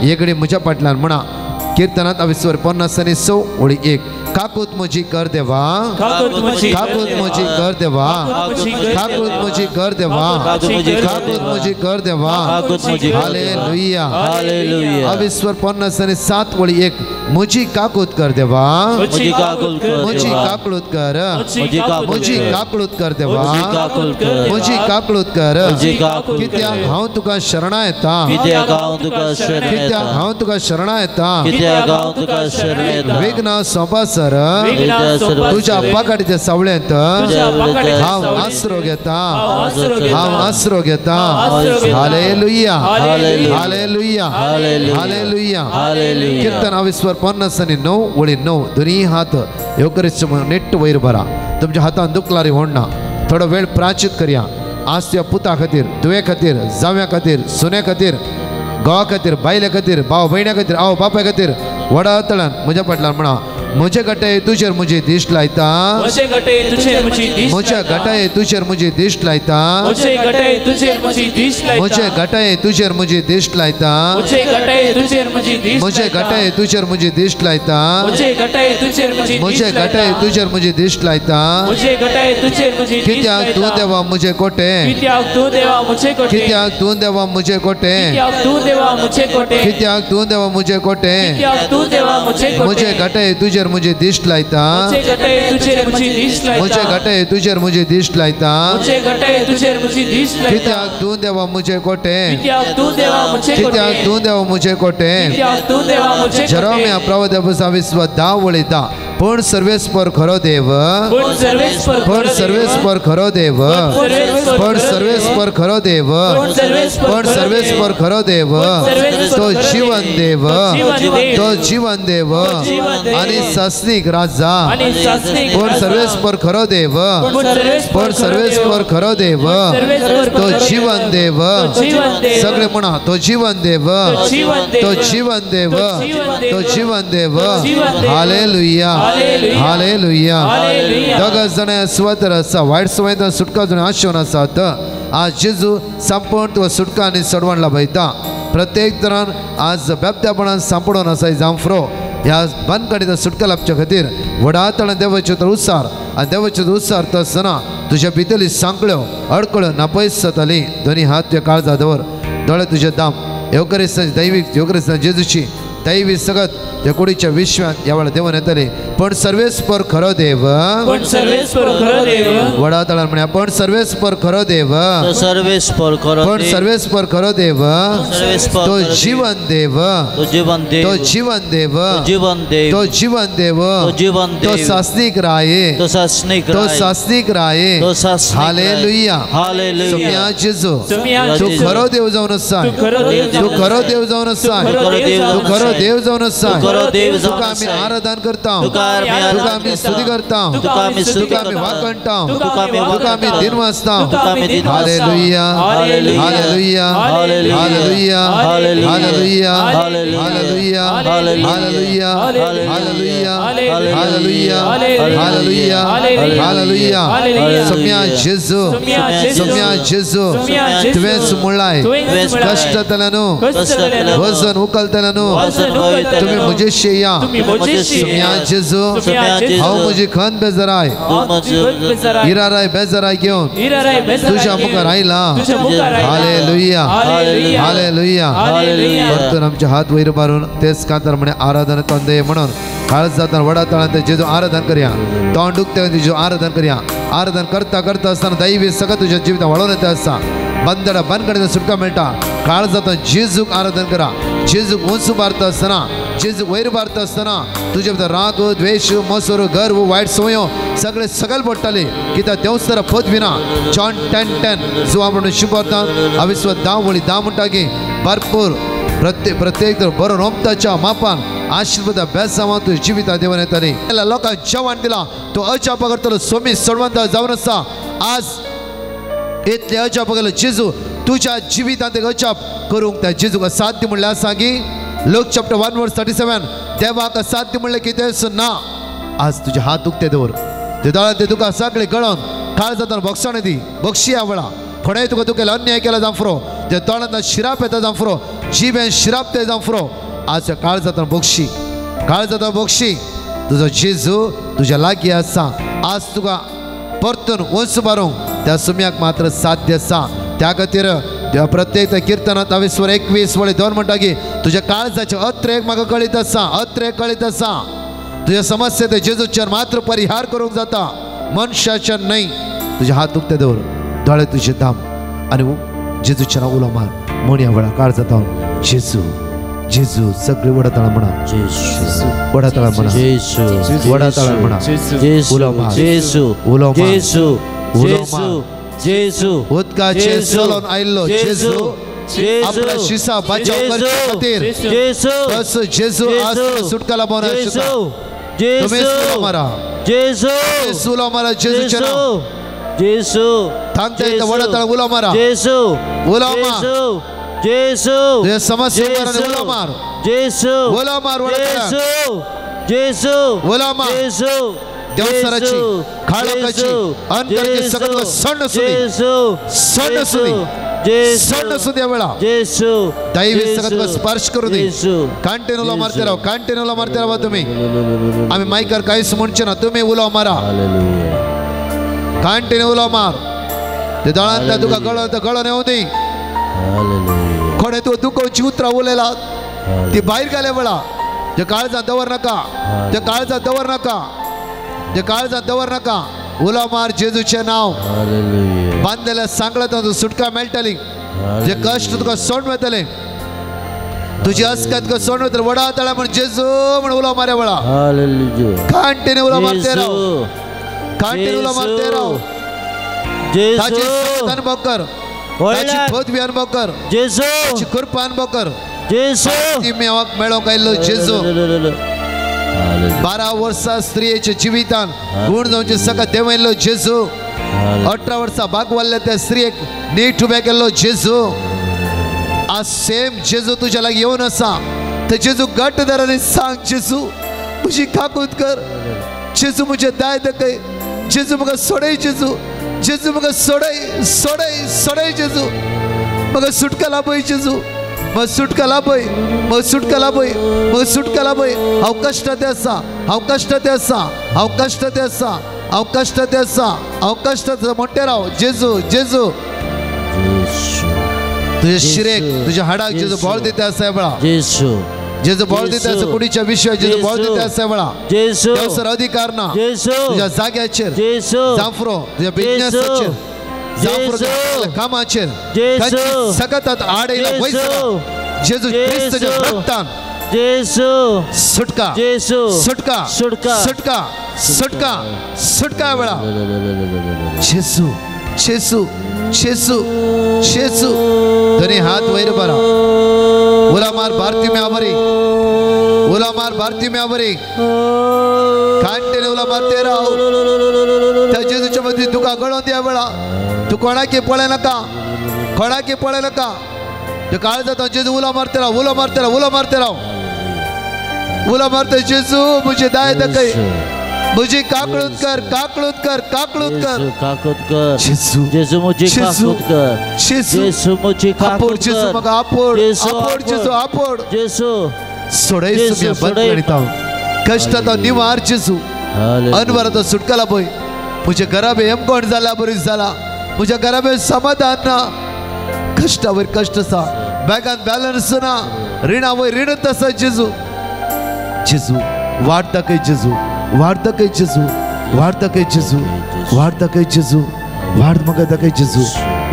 एकडे म्हज्या फाटल्यान म्हणा किर्तनात अविस्वर 50 आनी 6 ओळी 1. काकूत म्हजी कर देवा, काकूत म्हजी कर देवा, काकूत म्हजी कर देवा, काकूत म्हजी कर देवा. हालेलुया. अविस्वर 50 आनी 7 ओळी 1. म्हजी काकूत कर देवा, म्हजी काकूत कर, म्हजी काकूत कर देवा, म्हजी काकूत कर. कित्याक हांव तुका शरणा येता, कित्याक हांव तुका शरणा येता. विघ्न सोंपासर तुज्या पाकाडीच्या सावळेंत हांव आसरो घेता, हांव आसरो घेता. हालेलुया, हालेलुया, हालेलुया. कीर्तन अविस्वर 50 आनी 9 ओळी 9. दोन्ही हात योकरीच नेट्ट वयर भरा. तुमच्या हातान दुखलारी होडना. थोडो वेळ प्राचित करया. आज तुज्या पुता खातीर, धुवे खातीर, जाव्या खातीर, सुन्या खातीर, घोवा खातीर, बायले खातीर, भाव भयण्या खातीर, आवय बापाय खातीर व्हडा तळान म्हज्या फाटल्यान म्हणा. म्हजे गटाये तुजेर म्हजी दिश्ट लायता, म्हज्या गटाये तुजेर म्हजी दिश्ट लायता, म्हजे गटाये तुजेर म्हजी दिश्ट लायता, म्हजे गटाये तुजेर म्हजी दिश्ट लायता, म्हजे गटाये तुजेर म्हजी दिश्ट लायता. कित्याक तूं देवा म्हजे कोटे, कित्याक तूं देवा म्हजे कोटे, कित्याक तूं देवा म्हजे कोटे. म्हजे गटाये तुजेर म्हजी दिश्ट लायता, म्हजे गटाये तुजेर म्हजी दिश्ट लायता. कित्याक तूं देवा म्हजे कोटे, कित्याक तूं देवा म्हजे कोटे. जेरोमिया प्रवाद्या पुस्तक 10 ओळी 10. पण सर्वेस्पर खरो देव, पण सर्वेस्पर खरो देव, पण सर्वेस्पर खरो देव, पण सर्वेस्पर खरो देव, तो जीवन देव, तो जीवन देव आणि सासनीक राजा. पण सर्वेस्पर खरो देव, पण सर्वेस्पर खरो देव, तो जीवन देव. सगळे म्हणा तो जीवन देव, तो जीवन देव, तो जीवन देव. Hallelujah, hallelujah. दोग जाण स्वतर आसा, वायट सवयेंतल्यान सुटका जाण आशेवन आसात. आज जेजू सांपण तुका सुटका आनी सडवण लाभयता. प्रत्येक जाणान आज बेबद्यापणान सांपडून आसा जांफ्रो ह्या बनकडीत सुटका लाभच्या खातीर व्हडा तळान देवाच्यो तर उत्सार आनी देवाच्यो उत्सार आसतना तुज्या भितरली सांकळ्यो अडकळ्यो नापयस जाताली. दोनी हात तुज्या काळजा दवर, दोळे तुजे दाम. येवकरिस्तान दैवीक येवकरिस्तान जेजूची दैवी सगत त्या कुडीच्या विश्वात ह्या वेळार देवन येतले. पण सर्वेस्पर खरो देव, वडा तळान म्हणया पण सर्वेस्पर खरो देव, पण सर्वेस्पर खरो देव, तो जीवन देव, तो जीवन देव, तो जीवन देव, तो सासनीक राय, तो सासनीक राय. हालेलुया. सुम्या जेजू, तूं खरो देव जावन आसा, तूं खरो देव जावन आसा, तूं खरो देव जावन आसा. तुका आमी आराधन करता, तुका आमी स्तुती करता, तुका आमी वाखणता, तुका आमी दिनवासता. हालेलुया, हालेलुया, हालेलुया, हालेलुया, हालेलुया, हालेलुया, हालेलुया, हालेलुया, हालेलुया, हालेलुया. सुम्या जेजू, सुम्या जेजू, तुवेंच म्हणलाय कश्टांतल्यान वजन उखलतल्यान तुमी म्हजेशी या. सुम्या जेजू, हांव म्हजी खंत बेजाराय, इराराय बेजाराय घेवन तुज्या मुखार आयला. Hallelujah, hallelujah. परतून आमचे हात वयर मारून तेच कांतार म्हणे आराधना तंदे म्हणून काळज जाताना वडा तळान जेजू आराधन करया. तोंड दुखते जेजू आराधन करया. आराधन करता करता आसतना दैवी सगळं तुज्या जिवितांत वळोवन येता आसता. बंदडा बनकडे सुटका मेळटा. काळ जाता जेजूक आराधन करा. जेजूक उंच मारता आसतना, जेजूक वयर मारता आसतना तुजे भितर राग, द्वेश, मसर, गर्व, वायट संवयो सगळे सकयल पडटाले. कित्याक देंवसरा पदवी ना. जॉन 10:10 जुवा म्हणून शिकवता. अविस्व 10 ओळी 10 म्हणटा की भरपूर प्रत्येक प्रत्येक बरो रोमताच्या मापान आशीर्वाद बेसांवा तुज्या जिविता देवन येताली. लोकांक जेवण दिला तो अजाप करतलो सोमी सडवंत जावन आसा. आज इतले अजाप केलो जेजू तुज्या जिवितांत एक अजाप करूंक त्या जेजूक असाध्य म्हणलें आसा की लूक चॅप्टर 1 वर्स 37 देवाक असाध्य म्हणलें कितेंच ना. आज तुजे हात दुखते दवर, ते दोळ्यान ते तुका सगळे गळोन काळ जाताना बक्षाण दी बक्षी आवळा. कोणेय तुका तुकेल अन्याय केला जांफ्रो तुज्या तोंडांत शिराप येता जांफरो, जिबेन शिराप ते जांफरो. आज काळजांत बक्षी, काळजांत बक्षी. तुजो जेजू तुज्या लागीं आसा. आज तुका परतून वंस मारूंक त्या सुम्याक मात्र साध्य आसा. त्या खातीर देवा प्रत्येक त्या किर्तनांत 22 21 2 म्हणटा की तुज्या काळजाचे अत्रेक म्हाका कळीत आसा, अत्रेक कळीत आसा. तुज्या समस्या ते जेजूच्यान मात्र परिहार करूंक जाता, मनशाच्यान न्हय. तुजे हात उक्ते दवर, दोळे तुजे दाम आनी जेजूच्या नांव उलो मार. म्हण ह्या वेळा काळजांत जेजू जेजू सगळे वडाताळा म्हणा, वडाताळा म्हणा, वडाताळा म्हणा. उलो मार, उलो मार, उलो मार. उदकाचेर चलोन आयिल्लो जेजू आपल्या शिसा बचाव करचे खातीर बस जेजू आज सुटका लाभोवन आशिल्लो. तुमी उलो मारा, जेजू उलो मारा, जेजूचें नांव. थांबता येता वडाताळा उलो मारा, उलो मार. तुझ्या समस्या उलो मार, उलो मार, उलो मार. देवसराची खाळकाची अंतरची सगळं सण सुदी, सण सुदी, सण सुदी. वेळा दैवी सगळं स्पर्श करू दे. कांटेन उलो मारते राव, कांटेन उलो मारते राव. तुम्ही आम्ही मायकर काहीच म्हणचे ना, तुम्ही उलो मारा, कांटेन उलो मार. ते दळांत तुका गळो गळो येऊ दे. कोणे तू दुखोवची उतरां उलयला ती भायर गेल्या वेळा ते काळजात दवर नका, ते काळजात दवर नका, ते काळजात दवर नका. उलो मार जेजूचें नांव. बांदलेल्या सांगला सुटका मेळटली, जे कश्ट तुका सोड मेळटले, तुजी अस्कत तुका सोड मेळटले. वडा तळा म्हण जेजू म्हण उलो मारे वेळा. कांटेने उलो मारते राव, कांटेने उलो मारते राव. ताची अनुभव कर, ताची पदवी अनुभव कर, ताची कृपा अनुभव कर. मेळोवंक आयिल्लो जेजू 12 वर्सां स्त्रियेच्या जिवितान गुण जावचे सगळं देंवयल्लो जेजू. 18 वर्सां बागवल्ल्या त्या स्त्रियेक नीट उबे केल्लो जेजू. आज सेम जेजू तुज्या लागीं येवन आसा. ते जेजू घट्ट धर आनी सांग, जेजू म्हजी काकूत कर, जेजू म्हजें दाय दाखय, जेजू म्हाका सोडय, जेजू, जेजू म्हाका सोडय, सोडय, सोडय जेजू, म्हाका सुटका लाभय जेजू, म्हाका सुटका लाभय, म्हाका सुटका लाभय, म्हाका सुटका लाभय. हांव कश्टांत आसा, हांव कश्टांत आसा, हांव कश्टांत आसा, हांव कश्टांत आसा, हांव कश्टांत आसा. म्हणटे राव जेजू, जेजू. तुज्या शिरेक, तुज्या हाडाक जेजू बळ दिता आसा वेळा. जेजू बळ दिता आसा कुडीच्या विशयाक जेजू बळ दिता आसा वेळा. देवसर अधिकार ना तुज्या जाग्याचेर जाफरो, तुज्या बिजनेसाचेर जाफरो, कामाचेर सगळ्यात आड येयला वयसर जेजू क्रिस्ताच्या रक्तान सुटका, सुटका, सुटका, सुटका, सुटका वेळा. जेजू, जेजू, जेजू, जेजू. दोन्ही हात वयर बरा. उला मार भारती म्यावरी, उला मार भारती म्यावरी. कांटेने उला मारते राव. त्या जेजूच्या मध्ये तुका गळोन द्या वेळा. तू कोणाकी पळय नका, कोणाकी पळय नका. तू काळजात जेजू उला मारते राव, उला मारते राव, उला मारते राव, उला मारते. जेजू म्हजे दाय दाखय, म्हजी काकळूत कर, काकळूत कर, काकळूत कर, काकूत कर. जेजू म्हजी काकूत कर, जेजू म्हजी आपोड, जेजू म्हाका आपोड, आपोड जेजू, आपोड जेजू. सोडय सुम्या बंद करीता कश्टांत निवार जेजू. अनवराचो सुटका लाभय. म्हज्या घराबे हेमकोण जाला बरी जाला, म्हज्या घराबे समाधान ना, कश्टा वयर कश्ट आसा, बँकान बॅलन्स ना, रिणा वयर रिणत आसा जेजू. जेजू वाट दाखय जेजू, वाट दाखय जेजू, वाट दाखय जेजू, वाट दाखय जेजू, वाट म्हाका दाखय जेजू,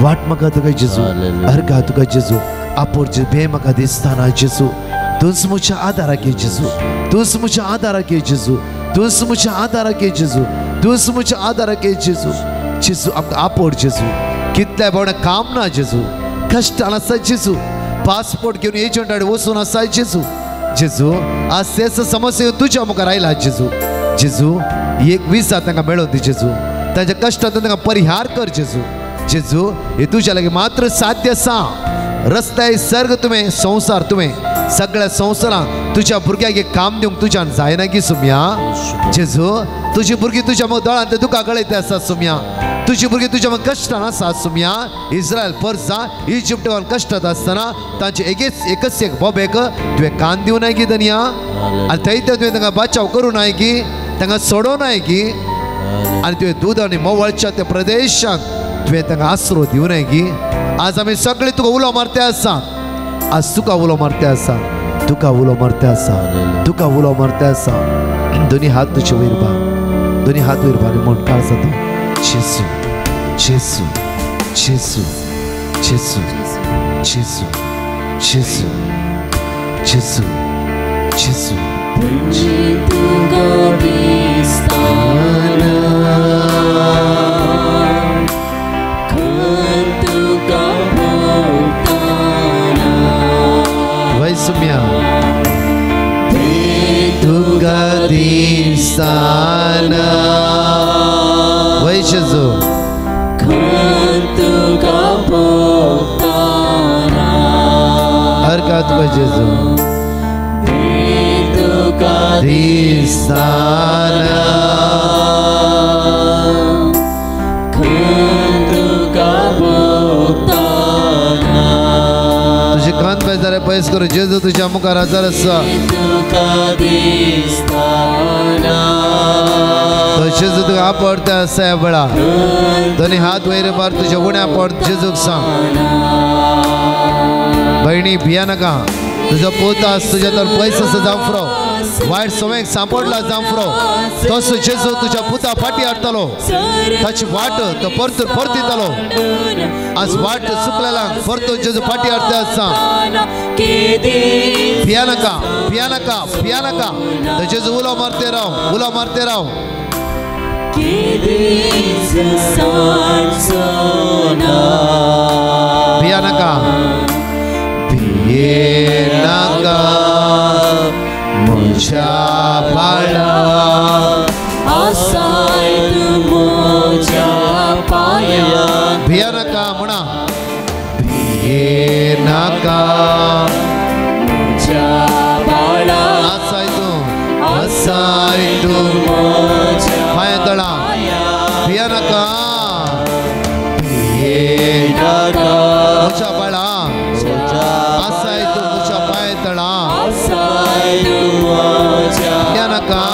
वाट म्हाका दाखय जेजू. अर्घा तुका जेजू आपोड जेजू. भे म्हाका दिसता ना जेजू, तूंच म्हज्या आदाराक ये जेजू, तूंच म्हज्या आदाराक ये जेजू, तूंच म्हज्या आदाराक ये जेजू, तूंच म्हज्या आदाराक ये जेजू. जेजू आमकां आपोड जेजू. कितल्या भोंवणे काम ना जेजू, कश्टान आसा जेजू, पासपोर्ट घेवन एजंट आड वचून आसा जेजू. जेजू आज तेच समस्या तुज्या मुखार आयला जेजू. जेजू एक विसा तांकां मेळोवन दी जेजू, तांच्या कश्टांत तांकां परिहार कर जेजू. जेजू हे तुज्या लागीं मात्र साध्य आसा. रस्त्याय सर्ग तुवें संवसार तुवें सगळ्या संवसारांत तुज्या भुरग्याक एक काम दिवंक तुज्यान जायना की सुम्या जेजू. तुजी भुरगीं तुज्या मग दोळ्यांत दुकां गळयत आसा सुम्या. तुजी भुरगीं तुज्या मग कश्टान आसा सुम्या. इस्रायल परसा इजिप्टान कश्टांत आसतना तांचे एकच एक बोबेक तुवें कान दिवं नाय की धनया. आनी थंय तर तुवें तांकां बचाव करूं नाय की, तांकां सोडोवं नाय की. आनी तुवें दूद आनी म्होंवाळच्या त्या प्रदेशांत तुवें तांकां आसरो दिवं नाय की. आज आमी सगळे तुका उलो मारते आसा. आज तुका उलो मारते आसा, तुका उलो मारते आसा, तुका उलो मारते आसा. दोनी हात तुजे वयर बा, दोनी हात वयर बा आनी म्हण काळजा तूं जेजू जेजू जेजू जेजू जेजू जेजू जेजू जेजू. सुम्या तुका दिसताना वय जेजू तुका भोगताना हर का तुका जेजू तुका दिसताना तुका भोगताना. तुझे कान पेजारे पयस करू जेजू तुझ्या मुखार हजर आसा. तुका दिसताना तो जेजू तुका आपडता आसा ह्या वेळा. दोनी हात वयर मार तुझ्या उण्या पड जेजूक सांग. भयणी भिया नाका. तुजो पूत आस तुज्या तर पयस आसा जांफ्रो, वायट सवयेक सांपडला जांफ्रो. तसो जेजू तुज्या पुता फाटी हाडटलो. ताची वाट तो परतून परतितलो. आज वाट चुकलेला परतून जेजू फाटी हाडता आसा. भिया नाका, भिया नाका, भिया नाका. तो जेजू उलो मारते राव, उलो मारते राव. भिया नाका, भिये नाका म्हज्या बाळा आसाय तूं म्हज्या पांयां. भिया नाका म्हणा, भिये नाका म्हज्या बाळा आसाय तूं, आसाय तूं पांयां तळा. भिया नाका, भिये नाका म्हज्या बाळा आसाय तूं म्हज्या पांयां तळा. भिया नाका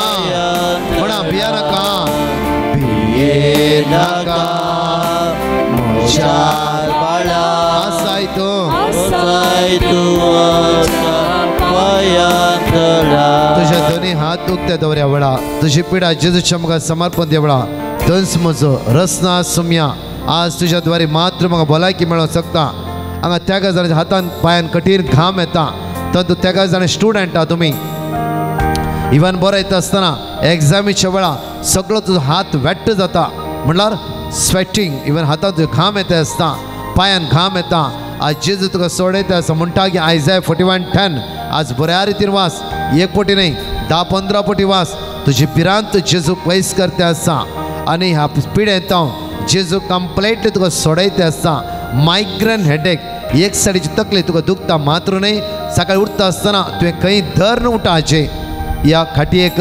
म्हणा, भिया नाका, भिये नाका म्हज्या बाळा आसाय तूं आसाय तूं म्हज्या पांयां तळा. तुझ्या दोन्ही हात उक्ते दवऱ्या वेळा तुझी पिडा जेजूच्या मुखार समर्पण दिया वेळा. धन्स म्हजो रसना सुम्या आज तुझ्या द्वारे मात्र म्हाका भलायकी मेळोंक शकता. हांगा त्या जाणांच्या हातान पांयान कठीण घाम येता. तातूंत त्या जाण स्टुडंट आहा तुमी, इवन बरयता आसतना एग्जामीच्या वेळा सगळो तुजो हात वेट्ट जाता, म्हणल्यार स्वेटिंग. इवन हातान तुजो घाम येता आसता, पांयान घाम येता. आज जेजू तुका सोडयता आसा. म्हणटा की आयजाय 41:10 आज बऱ्या रितीन वास, एक पटी न्हय 10-15 पटी वास. तुजी भिरांत जेजू पयस करता आसा. आनी ह्या पिडेंत हांव जेजू कंप्लेटली तुका सोडयता आसता. मायग्रेन हेडेक, एक सायडीची तकली तुका दुखता मात्र न्हय, सकाळी उठता आसतना तुवें खंय धरून उठाचें, ह्या खाटयेक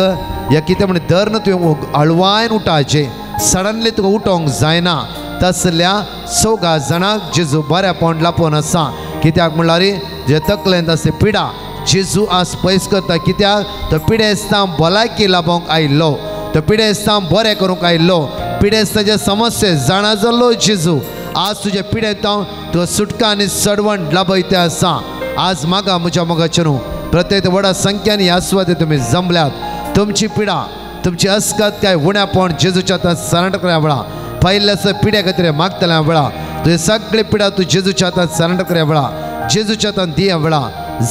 या कितें म्हण धरून तुवें हळवायन उठाचें, सडनली तुका उठोवंक जायना. तसल्या 4 जाणांक जेजू बऱ्यापण लापोवन आसा. कित्याक म्हणल्यार जे तकलेंत आसता पिडा जेजू आज पयस करता. कित्याक तो पिडेस्तां भलायकी लाभोवंक आयिल्लो, तो पिडेस्तां बरें करूंक आयिल्लो. पिडेस्तांचे समस्ये जाणा जाल्लो जेजू आज तुजे पिडेंत हांव तुका सुटका आनी सडवण लाभयते आसा. आज मागा म्हज्या मोगाचें न्हू प्रत्येक व्हडा संख्यान ह्या सुवातेर तुमी जमल्यात. तुमची पिडा, तुमची अस्कत काय उण्यापण जेजूच्या हातांत सरेंडर करा वेळा. पयल्याच पिड्या खातीर मागतल्या वेळा तुजे सगळे पिडा तूं जेजूच्या हातांत सरेंडर करा वेळा, जेजूच्या हातांत दिया वेळा.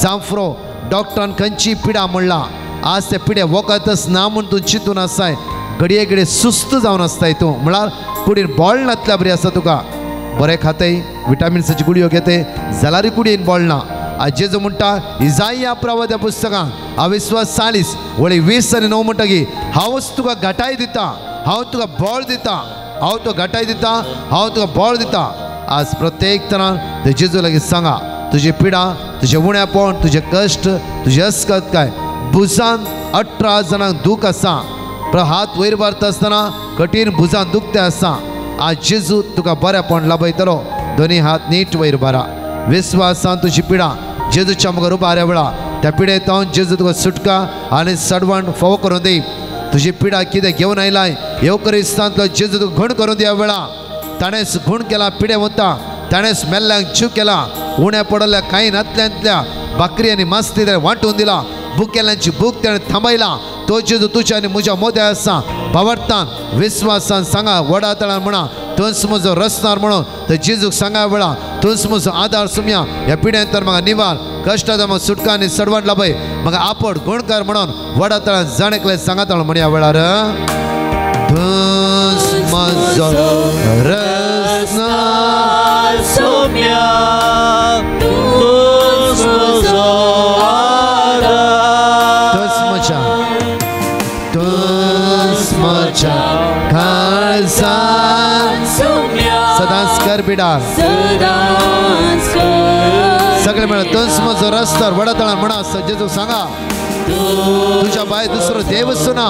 जांफ्रो डॉक्टरान खंयची पिडा म्हणला आज ते पिडे वखदच ना म्हूण तूं चिंतून आसाय. घडये घडये सुस्त जावन आसताय तूं, म्हळ्यार कुडीन बळ नातल्या बरी आसा तुका. बरें खाताय, विटामिन्साची गुळयो घेताय जाल्यारय कुडीन बळ ना. आज जेजू म्हणटा इजाया प्रवाद्या पुस्तकां अविस्वास 40:20-9 म्हणटा की हांवच तुका घटाय दिता, हांव तुका बळ दिता, हांव तुका घटाय दिता, हांव तुका बळ दिता. आज प्रत्येक तरान ते जेजू लागीं सांगा, तुजी पिडा, तुजें उण्यापण, तुजें कश्ट, तुजें अस्कत काय भुजान 18 जाणांक दूख आसा. पण हात वयर मारता आसतना कठीण भुजान दुखते आसा. आज जेजू तुका बरेपण लाभयतलो. दोनी हात नीट वयर बारा. विस्वासान तुजी पिडा जेजूच्या मुखार उबाऱ्या वेळा त्या पिडेतावन जेजू तुका सुटका आनी सडवण फोव करून दी. तुजी पिडा कितें घेवन आयलाय येवकरिस्तांतलो जेजू तुका घण करून दिया वेळा. ताणेंच घण केला पिडे वता, ताणेंच मेल्ल्यांक जीव केला, उण्या पडल्या कांय नातल्यांतल्या भाकरी आनी मास्ती ताणें वांटून दिला, भुकेल्यांची भूक ताणें थांबयला. तो जेजू तुज्या आनी म्हज्या मोद्या आसा. भावार्थान विस्वासान सांगा वडा तळान म्हणा तूंच म्हजो रसनार म्हणून तर जेजूक सांगा वेळा तूंच म्हजो आदार सुमया. ह्या पिड्यान तर म्हाका निवार कश्टांत म्हाका सुटका आनी सडवण लाभय म्हाका आपड गुणकार म्हणून वडा तळान जाण एकलें सांगा तळ म्हणया वेळार तूंच म्हजो रसनार सुमया, तूंच म्हजो आदार, तूंच म्हज्या, तूंच म्हज्या काळजांत सदांच कर बिडार. सगळे म्हणा तूंच म्हजो रस्तार. वडा तळान म्हणा जेजूक सांगा तुझ्या भायर दुसरो देव ना,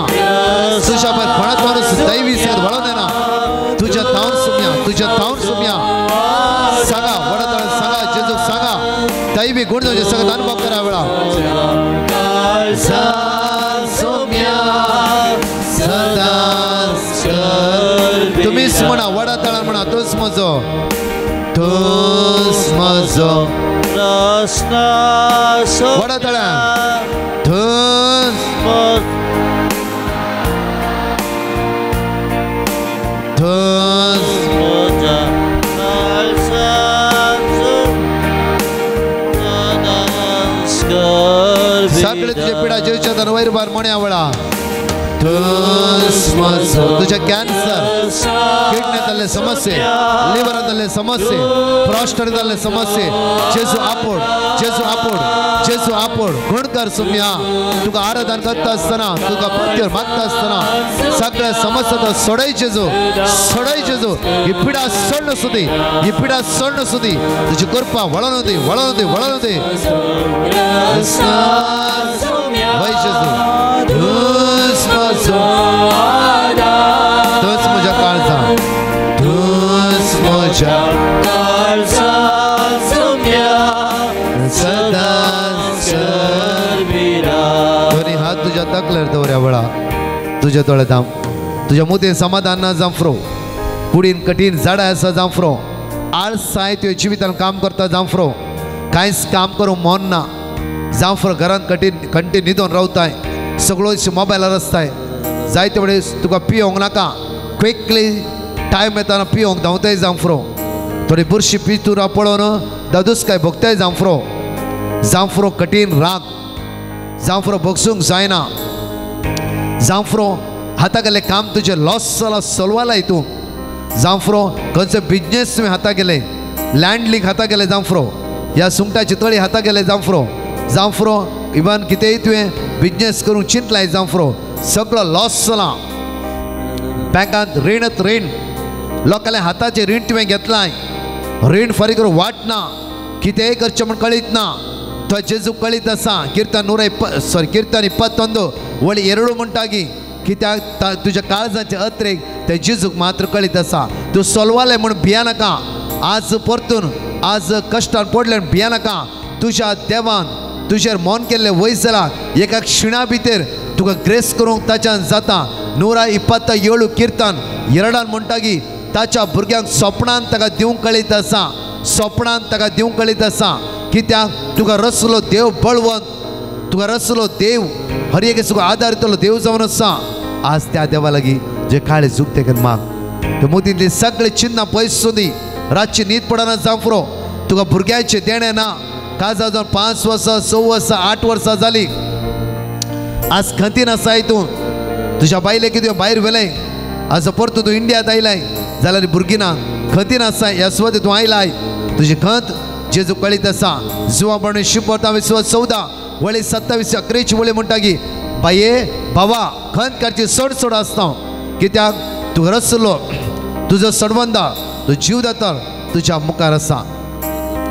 तुझ्या भायर कोणाक माणूस दैवी सगळं वळोवन येना. तुझ्या थावन सुम्या, तुझ्या थावन सुम्या. सांगा वडा तळान सांगा जेजूक सांगा दैवी गुण सगळं अनुभव करा वेळा. तुम्हीच म्हणा वडा तळान म्हणा तूंच म्हजो, तूंच म्हजो वडा तळान तूंच तूंच सगळे तुझे पिडा जेवच्या वयर बार म्हणया वेळा तूंच म्हजो. तुझ्या कॅन्सर, किडनींतले समस्ये, लिव्हरांतले समस्ये, प्रोस्टेटांतले समस्ये, जेजू आपोड, जेजू आपोड, जेजू आपोड गुणकर सुम्या. तुका आराधन करता आसतना, तुका पत्तेर मागता आसतना सगळ्या समस्या तो सोडय जेजू, सोडय जेजू. ही पिडा सोडणं सुदी, ही पिडा सोडणं सुदी. तुजी कृपा वळोवन दी, वळोवन दी, वळोवन दी. वय जेजू तूंच म्हजो, तूंच म्हज्या काळजांत, तूंच म्हज्या काळजांत सदांच. दोन्ही हात तुज्या तकलेर दवऱ्या वेळा तुज्या दोळे धांप, तुज्या मुदीन समाधान ना जांफ्रो, कुडीन कठीण झाडां आसा जांफ्रो, आळसाय तुज्या जिवितान काम करता जांफ्रो, कांयच काम करूंक मन ना जांफ्रो, घरान कठीण कंटी न्हिदोन रावताय, सगळो मोबायलार आसताय, जायते वेळेस तुका पियोंक नाका, क्विकली टायम येताना पियोंक धांवताय जांफ्रो, थोडी बुरशी पितुरा पळोवन दादूस काय भोगताय जांफ्रो. जांफ्रो कठीण राग जांफ्रो भोगसूंक जायना जांफ्रो, हाता गेले काम तुजें लॉस जाला सोलवालाय तूं जांफ्रो, खंयचो बिजनेस तुवें हाता गेले, लँड लीग हाता गेले जांफ्रो, ह्या सुंगटाची तळी हाता गेले जांफ्रो, जांफ्रो इवन कितेंय तुवें बिजनेस करूंक चिंतलाय जांफ्रो, सगळो लॉस जाला, बँकांत रीणत रीण, लोकांल्या हाताचें रीण तुवें घेतलाय, रीण फारीक करूंक वाट ना, कितेंय करचें म्हूण कळीत ना. तो जेजू कळीत आसा. कीर्तन 121 वळी 2 म्हणटा की कित्याक तुज्या काळजाचे अत्रेक ते जेजूक मात्र कळीत आसा. तूं सोलवालें म्हूण भिया नाका, आज परतून आज कश्टान पडलें म्हूण भिया नाका. तुज्या देवान तुजेर मौन केल्लें वयस जाला, एका क्षिणा भितर तुका ग्रेस करूंक ताच्यान जाता. 127 कीर्तन 2 म्हणटा की ताच्या भुरग्यांक सोपणान ताका दिवंक कळीत आसा, सोपणान ताका दिवंक कळीत आसा. कित्याक तुका रसलो देव बळवंत, तुका रसलो देव हर एक तुका आदार दितलो देव जावन आसा. आज त्या देवा लागीं जे काळे झुकते कर माग, ते मुदींतली सगळे चिन्नां पयस दी. रातची न्हीद पडना जांफ्रो, तुका भुरग्यांचें देणें ना. काजा जावन 5 वर्सां 6 वर्सां 8 वर्सां जालीं, आज खंतीन आसाय तूं. तुज्या बायलेक तुवें भायर व्हेलें, आज परतून तूं इंडियांत आयलाय जाल्यार भुरगीं ना, खंतीन आसाय ह्या सुवातेर तूं आयलाय. तुजी खंत जेजू कळीत आसा. जुवा बणू 14 वळी 27 11 वळी म्हणटा की बाये बाबा खंत काडची चड चड आसता, कित्याक तूं रसलो तुजो सडवंदा, तूं जीव दातार तुज्या मुखार आसा.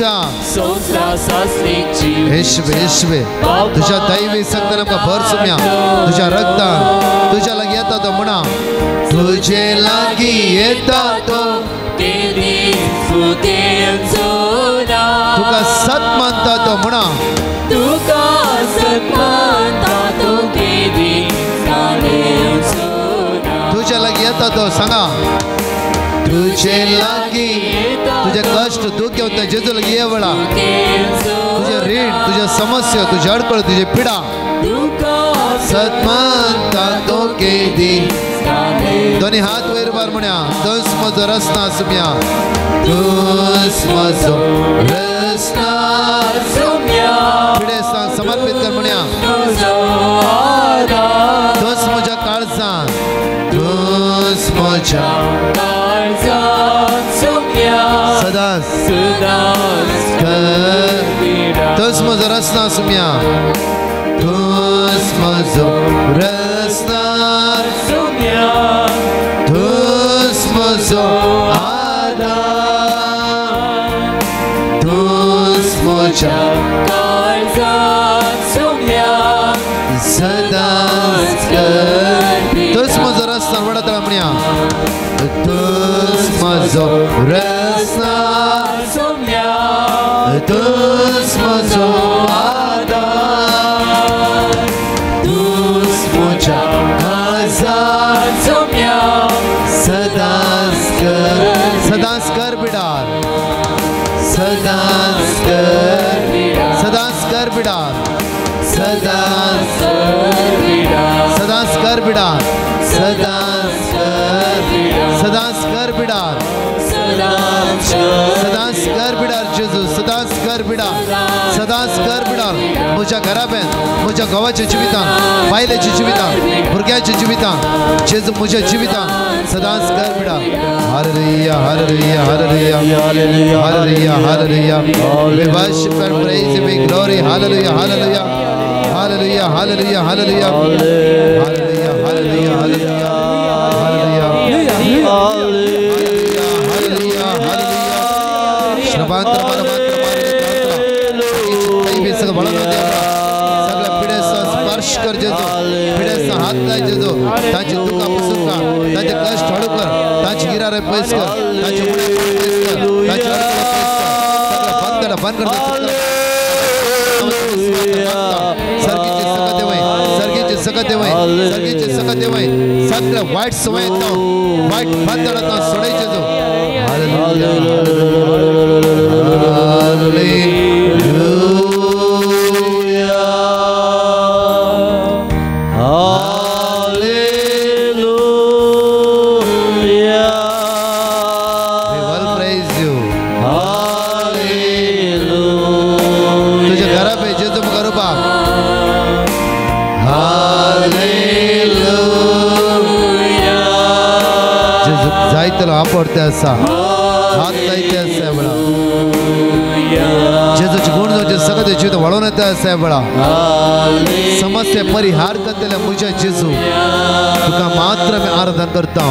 तुझ्या येशवे येशवे तुझ्या दैवी शक्तीन आमकां भर सुम्या तुझ्या रक्तान तुझ्या लागीं येता तो म्हणा तुझे लागीं येता तो तुका सत मानता तो म्हणा तुका सत मानता तो तुझ्या लागीं येता तो सांगा तुझे लागीं तुझे कष्ट दुःख घेवन जेजू लागीं ये वेळा तुझे रीण तुझ्या समस्या तुझी अडकळ तुझी पिडा सत मानता तो केदी दोन्ही हात वयर बार म्हणया तूंच म्हजो रस्ता सुम्या तूंच म्हजो रस्ता पिडेस्तांक समर्पीत कर म्हणया तूंच म्हज्या काळजान तूंच म्हज्या सदांच तूंच म्हजो रस्ता सुम्या तूंच म्हजो रस्ता तूंच म्हजो आधार तूंच म्हज्या सदांच तूंच म्हजो रस्ता व्हडा तळा म्हणया तूंच म्हजो रस्ता तूंच म्हजो आधार तूंच म्हज्या काळजांत सदांच कर सदांच कर बिडार सदांच कर सदांच कर बिडार सदांच सदांच कर बिडार सदांच कर सदांच कर बिडार सदांच कर बिडार जेजू सदांच कर बिडार सदांच कर बिडार म्हज्या घराब्यांत म्हज्या घोवाच्या जिवितान बायलेच्या जिवितान भुरग्यांच्या जिवितान जेजू म्हज्या जिवितान सदांच कर Bidar. Hallelujah hallelujah hallelujah hallelujah hallelujah. We worship and praise you, we glory. Hallelujah hallelujah hallelujah hallelujah hallelujah hallelujah hallelujah hallelujah hallelujah hallelujah. श्रवांतर सगळ्या पिडेस्तांक स्पर्श कर जेजू पिडेस्तांक हात लाय जेजू तांची दुखां पुसून काड तांचे कश्ट हळू कर तांची गिरारे पयस कर तांचे उणे पयस कर तांचे अडचणी पयस कर सगळ्या बंधनां बंद कर सर्गीचे सगळं देवय सर्गीचे सगळं देवय सर्गीचे सगळं देवय सगळ्या वायट सवयेंत वायट बंधनांत सोडय जेजू. Hallelujah hallelujah. We will praise you. Hallelujah. तुझ्या घरा पे जेजू करू बाप. हालेलुया. जेजू जायतलो आपडते आसा हात लायते आसा वेळा जेजूचे गुण जावचे सगळं जिवीत वळोवन येता आसा वेळा समस्या परिहार करतले म्हज्या जेजू तुका मात्र मी आराधन करता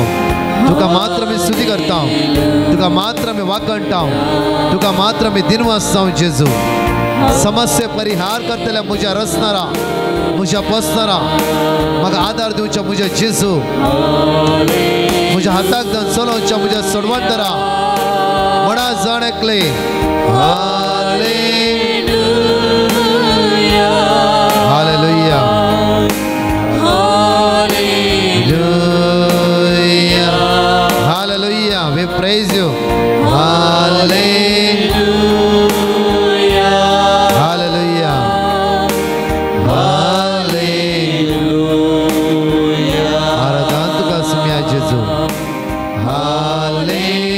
तुका मात्र मी स्तुती करता तुका मात्र मी वाकणटा तुका मात्र मी दिनवासता जेजू. समस्या परिहार करतले म्हज्या रचणारा म्हज्या पोसणारा म्हाका आदार दिवच्या म्हज्या जेजू म्हज्या हाताक धरून चलोवच्या म्हज्या सोडवणदारा म्हणा जाण एकले. Hallelujah hallelujah hallelujah hallelujah. We praise you. Hallelujah hallelujah hallelujah. आराधन तुका सुम्या जेजू. हालेलुया.